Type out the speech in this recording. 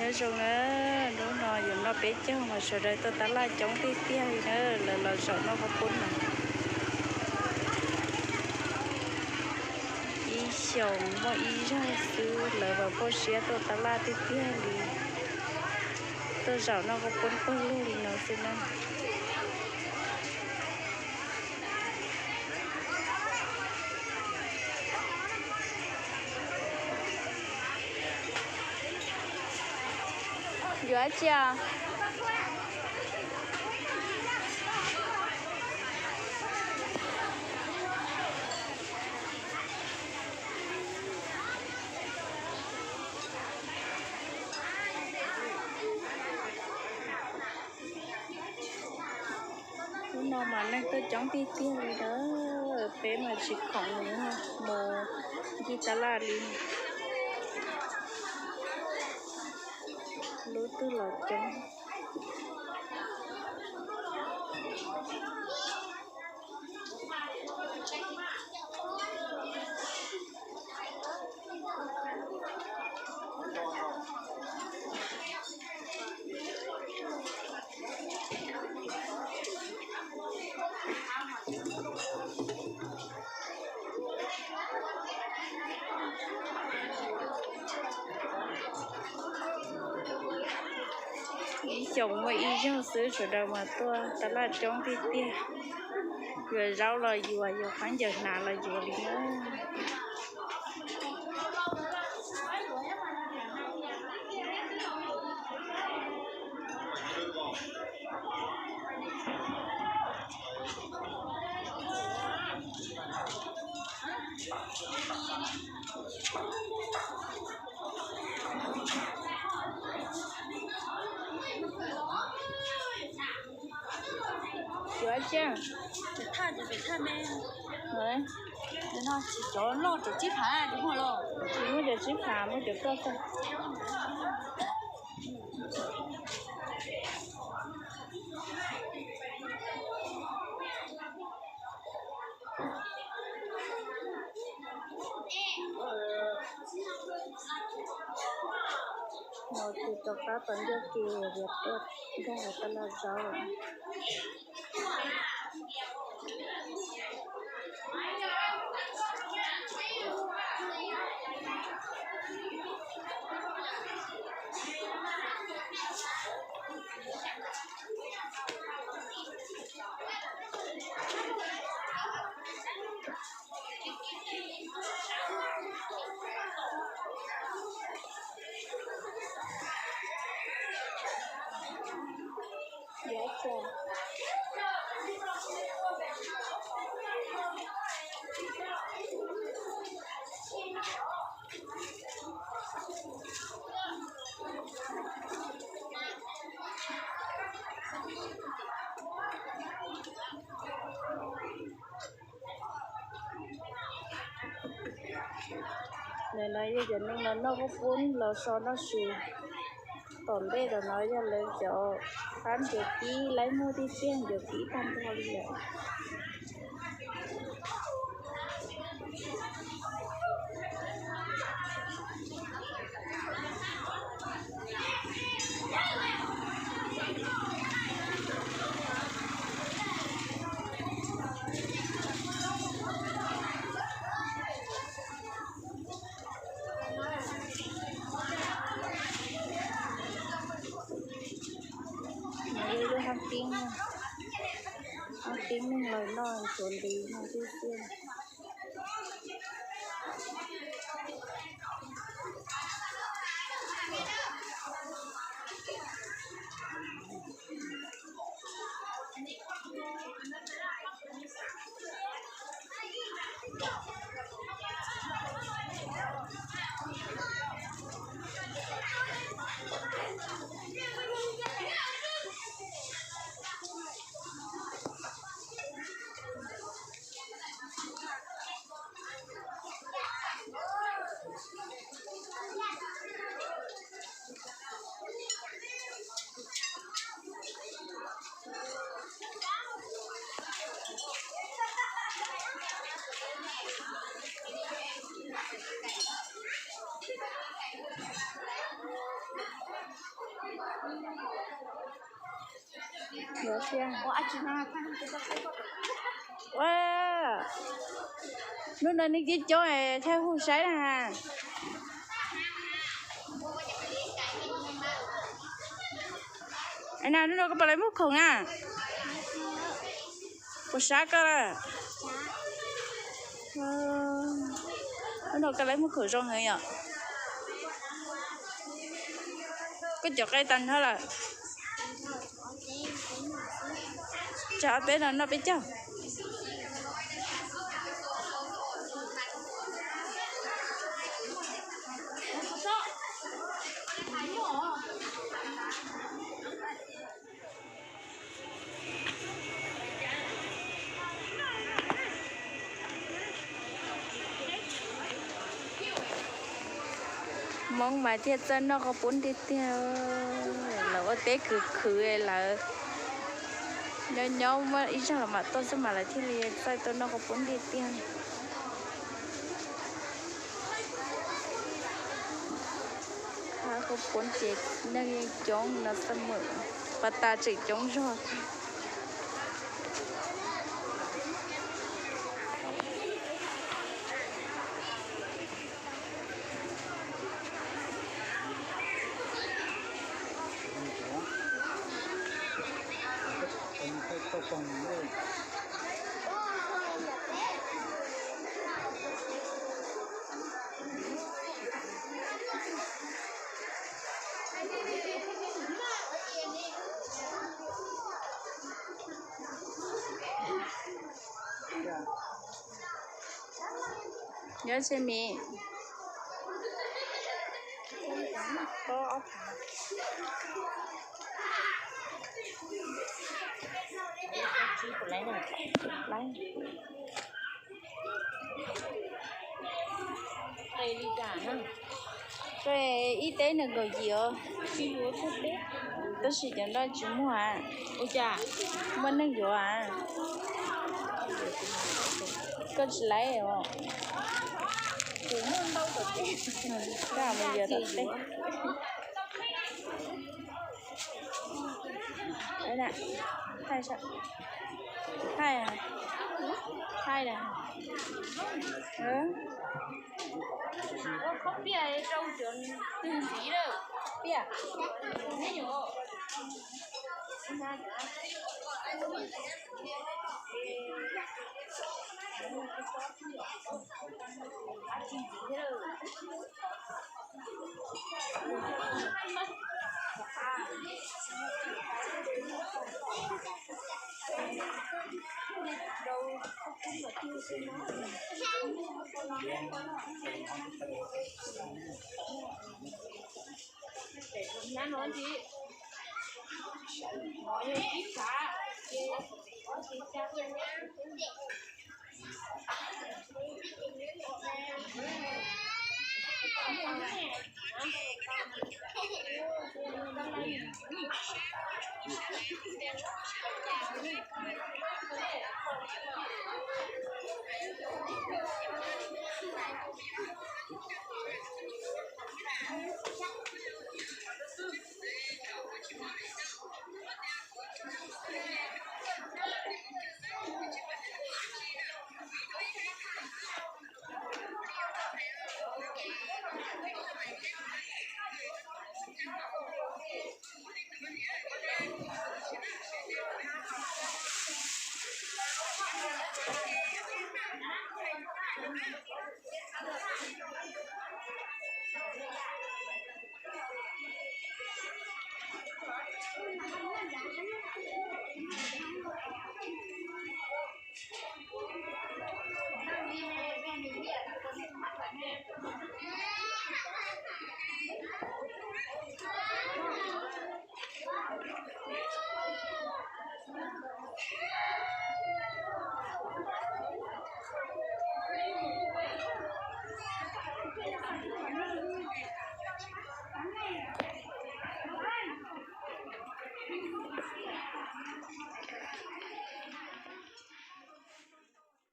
Nyob zoo na, hnub no yus noj peb caug mas sawv daws tuaj tab laj coob tiag tiag li na, lawv los zaum noj qhaub poob no. Ib xyoos muaj ib zaug xwb lawv mas poob siab tuaj tab laj tiag tiag li, tuaj zaum noj qhaub poob pawg lug li no xwb na. Yuav dab tsi os? Hnub no mas neeg tuaj coob tiag tiag li na, peb mas tsis khoom li, mus ncig tab laj li, lub twg los coob. Ib xyoos muaj ib zaug xwb sawv daws mas tuaj tab laj coob tiag tiag. Yuav zaub los yuav, yuav khaub ncaws hnav los yuav li na. Yuav dab tsi? Cov thaj, cov pem thaj me. No tsis cov loj, cov tsib phav tsis muaj los? Tsis muaj cov tsib phav, muaj cov toj tag. No ces rov qab tom ncauj ke, yuav tuaj nkag tab laj zaub. Ntawm no yog cov neeg los noj qhaub poob los so noj su. Tom ntej ntawm no yog lawv cov qab ncuav kib, laib muag tiag tiag, ncuav kib tag nrho li lawm. Lub hab tib, hab tib neeg los noj ntsuav nti no tiag tiag. Ua, hnub no neeg coob coob thiaj hu saib na. Hnub no koj puas lawv muag khoom na? Puas sab koj? Hnub no koj lawv muag khoom zoo heev yom. Koj cov qe tag nrho lawm. Tsam ob peb no noj peb caug. Hmoob mas thiaj txawj noj qos pub ntiag tiag. Lawv ua teb khwv khwv lawv nyob nyob muaj ib zaug los mam tuaj xwb mas lawv thiaj li txawj tuaj noj qos pub ntiag tiag. Qos pub ces neeg yeej coob no xwb mas, pas tas tseem coob zog. Nyob ze miv. Ib teb nees nkaum yim os. Tab sis cov no tsis muaj. Ua cas muaj neeg yuav? Koj tsis laib os. Koj mus yuav tom teb. Thaij, thaij, thaij.